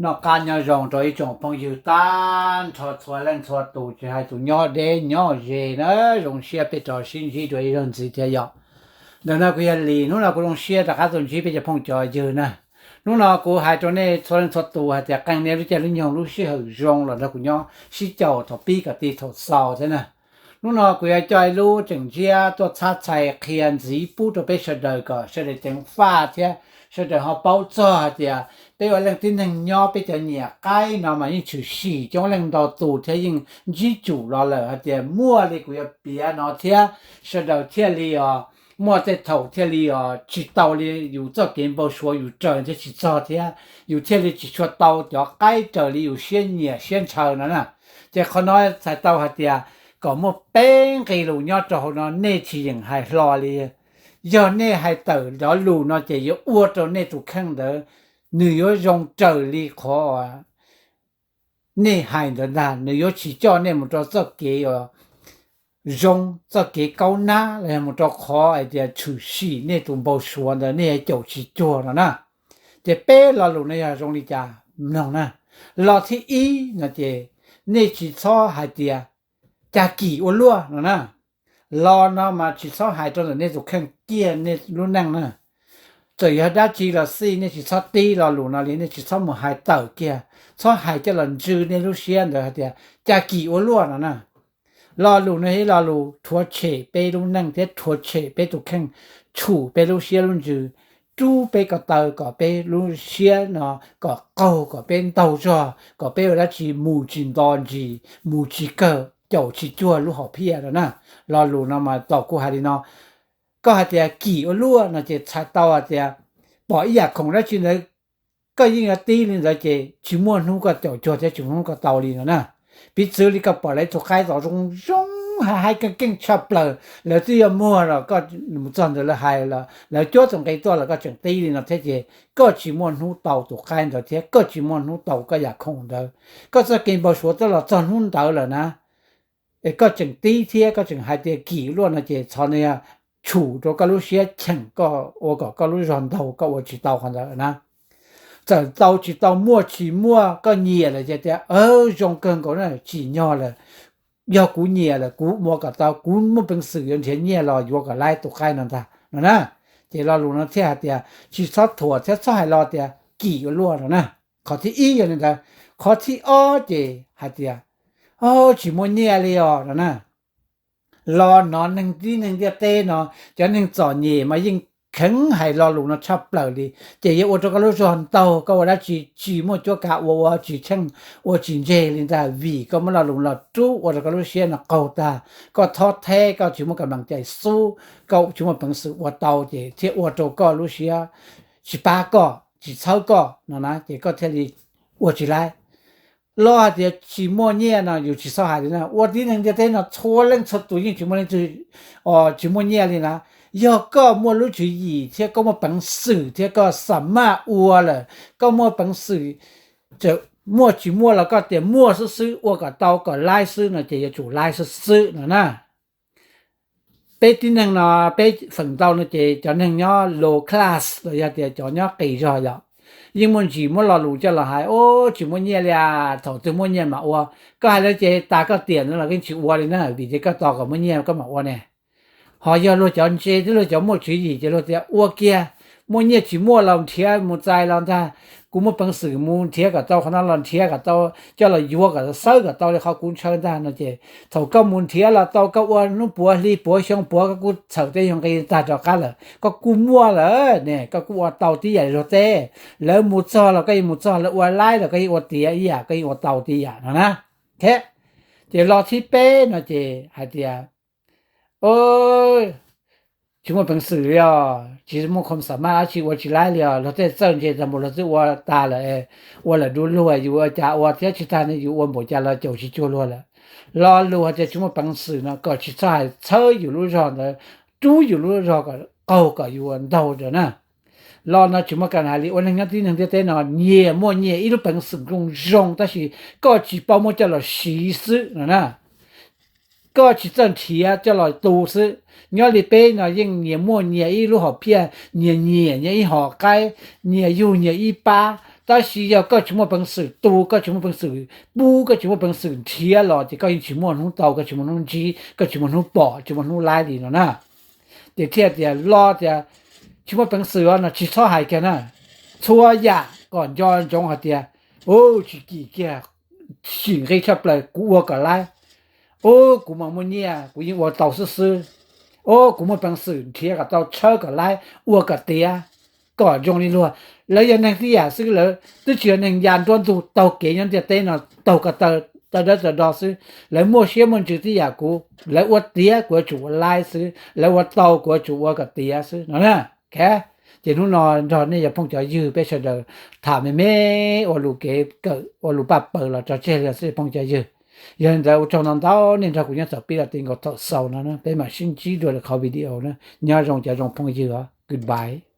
Noj qab nyob zoo rau ib tsoom phooj ywg tag nrho txhua leej txhua tus, tsis hais tus nyob deb nyob ze na, zoo siab peb rov sib ntsib dua ib zaug ntxiv thiab yom. Ntawm no kuv yog Lis, hnub no kuv zoo siab rov qab tuaj ntsib peb cov phooj cov ywg na. Hnub no kuv hais rau nej txhua leej txhua tus hais tias qee nej lub caij lub nyoog lub sij hawm zoo los nrog kuv nyob sib caum thaum pib kom txog thaum xaus thiab na. Hnub no kuv yuav coj ib lub tseem ntsiab tuaj txhab txhais qhia ntxiv pub rau peb sawv daws kom sawv daws ceev faj thiab sawv daws ho paub txog hais tias peb ua leej tib neeg nyob peb cov nyiam qaib no mas yeej tshwm sim coob leej ntau tus thiab yeej ntsib tsum los lawm hais tias muaj li kuv yuav piav no thiab sawv daws thiaj li os muaj tej thaum thiaj li os tsis tau li yus txoj kev npau suav yus raws thiab tsis txog thiab yus thiaj li tsis tshua tau cov qaib raws li yus siab nyiam siab ntshaw no na. Ces qhov no txhais tau hais tias kom muaj peb nqe lus nyob rau hauv no nej tsis yeem hais hlo li. Yog nej hais tawm cov lus no ces yuav ua rau nej tus kheej ntawd nws yuav zoo raws li qhov nej hais ntawd ntag, nws yuav tsis coj nej mus rau txoj kev zoo, txoj kev kaub nab los yog mus rau qhov hais tias tshwm sim nej tus npau suav ntawd nej yuav caum tsis cuag no na. Ces peb lo lus no yog zoo li cas mloog na. Lo thib ib no ces nej tsis txhob hais tias cas kim ua luaj no na. Lo no mas tsis txhob hais rau ntawm nej tus kheej kiag nej lub neej na. Txawm yog dab tsi los xij nej tsis txhob tib lo lus no li, nej tsis txhob mus hais tawm kiag, txhob hais coj los ntsw nej lub siab ntawd hais tias cas kim ua luaj no na. Lo lus no yog ib lo lus rhuav tshem peb lub neej thiab rhuav tshem peb tus kheej, tshum peb lub siab lub ntsws, rub peb ko taw kom peb lub siab no kom qaug, kom peb ntaug zog, kom peb ua dab tsi mus tsis nto ntsis, mus tsis kawg, caum tsis cuag lub hom phiaj no na. Lo lus no mas thaum kuv hais li no, koj hais tias kim ua luaj no ces txhais tau hais tias pom ib yam khoom dab tsi ntawd koj yeej yuav tib li ntawd ces tsis muaj hnub koj caum cuag thiab tsis muaj hnub koj tau li no na. Piv txwv li koj pom lawv ib tug qaib tau zoo zoo, hais keej keej tshaj plaws, lawv twb yuav muag los koj mus txog ntawd lawv hais los lawv cuab tus nqi tuaj los koj tseem tib li no thiab ces koj tsis muaj hnub tau tus qaib ntawd thiab koj tsis muaj hnub tau koj yam khoom ntawd. Koj txoj kev npau suav twb los txog hnub ntawd lawm na, es koj tseem tib thiab koj tseem hais tias kim luaj no ces txhob ne, tshum rau koj lub siab cheem koj ua kom koj lub zog ntaug koj ua tsis tau qhov ntawd na. Txawm tau tsis tau muaj tsis muaj koj nyiam lawm ces tias zoo kawg nkaus na, tsim nyog lawm, yog kuv nyiam lawm kuv ua kom tau, kuv muaj peev xwm yuav nrhiav nyiaj los yuav kom laib tus qaib no ntag no na. Ces lo lus no thiaj hais tias tsis txhob thuam thiab txhob hais lo tias kim ua luaj no na. Qhov thib ib yog li ntawd. Qhov thib ob ces hais tias o, tsis muaj nyiaj li os no na. Los hnov neeg tib neeg ntiaj teb no, cov neeg txom nyem mas yeej kheev hais lo lus no tshaj plaws li, ces yuav ua rau koj lub zog ntaug, koj ua dab tsi tsis muaj cuab kav ua, ua tsis tsheej, ua tsis ntseg li ntag vim koj muab lo lus los rub ua rau koj lub siab no qaug tag, koj thob theb, koj tsis muaj kam meem cais xub, koj tsis muaj peev xwm ua tau ces thiaj ua rau koj lub siab tsis pab koj tsis txhawb koj no na ces koj thiaj li ua tsis laib. Los hais tias tsis muaj nyiaj no yus tsis txhob hais li na, ua tib neeg ntiaj teb no txhua leej txhua tus yeej tsis muaj leej twg tsis muaj nyiaj li na. Yog koj muaj lub tswv yim thiab koj muaj peev xwm thiab koj xam maj ua lawm, koj muaj peev xwm muaj tsis muaj los koj tias muaj xwb xwb, ua kom tau kom laib xwb no ces yuav tsum laib xwb xwb no na. Peb tib neeg no peb feem ntau no ces cov neeg nyob low class los yog tias cov nyob qis zog yom, yeej muaj ntsis muab lo lus coj los hais, o, tsis muaj nyiaj li as, thaum twg muaj nyiaj mam ua. Koj hais li ces tas koj tiam ntawd los yeej tsis ua li na, vim tias koj tos kom muaj nyiaj koj mam ua ne. Ho yog luag cov ntse thiab luag cov muaj tswv yim ces luag tias ua kiag, muaj nyiaj tsis muaj los nrhiav mus txais los ntag, kuv muaj peev xwm mus nrhiav kom tau qhov no los nrhiav kom tau, coj los yuav kom xawb kom tau li qhov kuv ntshaw ntag no ces thaum koj mus nrhiav los tau, koj ua hnub puav hli puav xyoo puav koj kuj txhawm tej yog nqi tag rov qab lawm, koj kuj muaj lawm ne, koj kuj ua tau tib yam li luag teb. Lawv mus txog los koj yeej mus txog, lawv ua laib los koj yeej ua tiav ib yam, koj yeej ua tau tib yam no na. Ces lo thib peb no ces hais tias tsis muaj peev xwm li os, tsis muaj khoom xam maj dab tsi ua tsis laib li os, luag tej txawj ntse tag npaum luag twb ua tas lawm, ua lawm du lug, yus ua cas ua thiab, tsis tas ne yus ua npaum cas los caum tsis cuag luag lawm. Lo lus hais tias tsis muaj peev xwm no kom tsis txhob hais txhawb yus lub zog ntawd, rub yus lub zog kom qaug kom yus ua ntaug ntawd na. Lo no tsis muaj kam hais li, ua neeg nyob tib neeg ntiaj teb no nyias muaj nyias ib lub peev xwm zoo zoo tab sis koj tsis paub muab coj los siv xwb no na. Koj tsis txawj nrhiav coj los tu xwb. Nyob li peb no yeej nyias muaj nyias ib lub hom phiaj, nyias nyiam nyias ib hom qaib, nyias yug nyias ib pab, Tab sis yog koj tsis muaj peev xwm tu, koj tsis muaj peev xwm pub, koj tsis muaj peev xwm nrhiav los ces koj yeej tsis muaj hnub tau, koj tsis muaj hnub ntsib, koj tsis muaj hnub pom, tsis muaj hnub laib li no na. Ces thiaj tias lo tias tsis muaj peev xwm no tsis txhob hais kiag na. Txhua yam kom nco ntsoov hais tias, u, tsis kim kiag, sim nqi tshaj plaws kuv ua kom laib. U, kuv mas muaj nyiaj kuv yeej ua tau xwb xwb. U, kuv muaj peev xwm nrhiav kom tau, tshawb kom laib, ua kom tiav, kom zoo li luag. Lawv yog neeg tib yam xwb, lawv twb tsis yog neeg ya nruab ntug taug kev nyob ntiaj teb no taug ko taw, taw dawb taw do xwb. Lawv muaj siab muaj ntsws tib yam kuv, lawv ua tiav kuv yuav tsum ua laib xwb, lawv ua tau kuv yuav tsum ua kom tiav xwb no na. Ces hnub no nrog nej cov phooj cov ywg peb sawv daws tham me me, ua lus kev kawm, ua lus paj paws los tso tseg li xwb phooj cov ywg. Yog li ntawd ua tsaug ntau ntau nej nrog kuv nyob txog pib los ti nkaus thaum xaus no, peb mam sib ntsib dua lwm qhov video na. Nyob zoo cov zoo phooj ywg os, goodbye.